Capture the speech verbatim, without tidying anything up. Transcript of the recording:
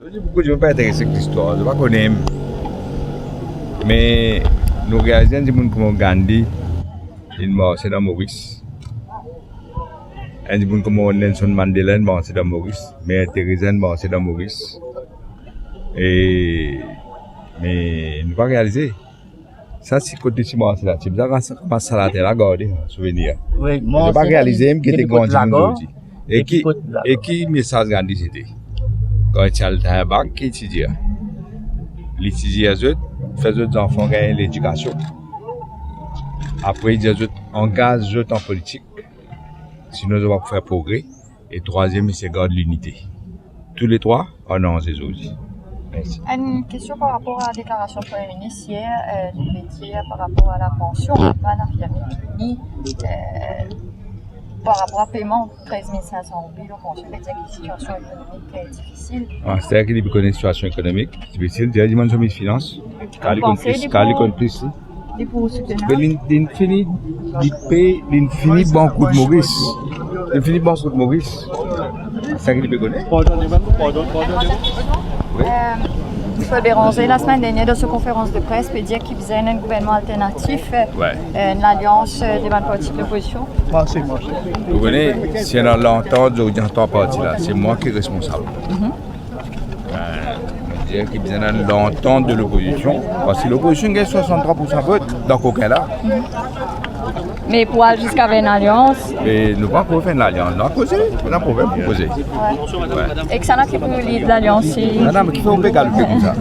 Boukou dimoun pa interese ek listwar, zot pa kone. Me nou realize enn dimoun kouma Gandhi, linn marse dan Moris. Enn dimoun kouma Nelson Mandela, linn marse dan Moris. Mer Teresa, linn marse dan Moris. E, me nou pa realize. Sa ti kot li ti marse la, ti bizin ras-, ramas sa later la, garde, souvenir. Wi, mo pa realize ki ete gran dimoun zordi. E ki, e ki mesaz Gandhi ti ete? Kan li ti al tagn bak, ki ti dir? Li ti dir zot, fer zot zanfan gagn ledikasion. Apre, li dir zot, angaz zot an politik, sinon zot pa pou fer progre. E trwaziem, se gard linite. Touletrwa an danze zordi. Mersi. Enn kestion par rapor a deklarasion Premie Minis yer, euh, li pe dir par rapor a lapansion, li pa finn afirme ki, euh, par rapor a peyman trez mil sink san roupi lapansion, li pe dir ki sitiasion ekonomik, euh, difisil. Ah, sedir ki li pe kone sitiasion ekonomik difisil, dir li demann so minis finans. Kan li konn plis, kan li konn plis, li. Li pou soutenir. Me linn, linn fini, li pe, linn fini bankrout Moris. Linn fini bankrout Moris. Sa ki li pe kone. Pardon, pardon, pardon. Wi. Euh, Paul Bérenger, lasemenn dernier, dan so konferans de pres, pe dir ki bizin enn gouvernman alternatif, euh, enn alians, euh, de bann parti de lopozision. Marse, marse. Ou kone, si ena lantant zordi ant trwa parti la, se mwa ki responsab. Mhm. Euh, mo dir ki bizin enn lantant de lopozision, parski lopozision gagn swasanntrwa pou san vot, donk okenn la. Me pou al ziska ver enn alians? Me nou pa ankor fer enn alians, nou a koze, nou ena problem pou koze. Wi. Wi. E kisannla ki pou lid lalians, si... Non, non, me kifer ou pe galope koumsa?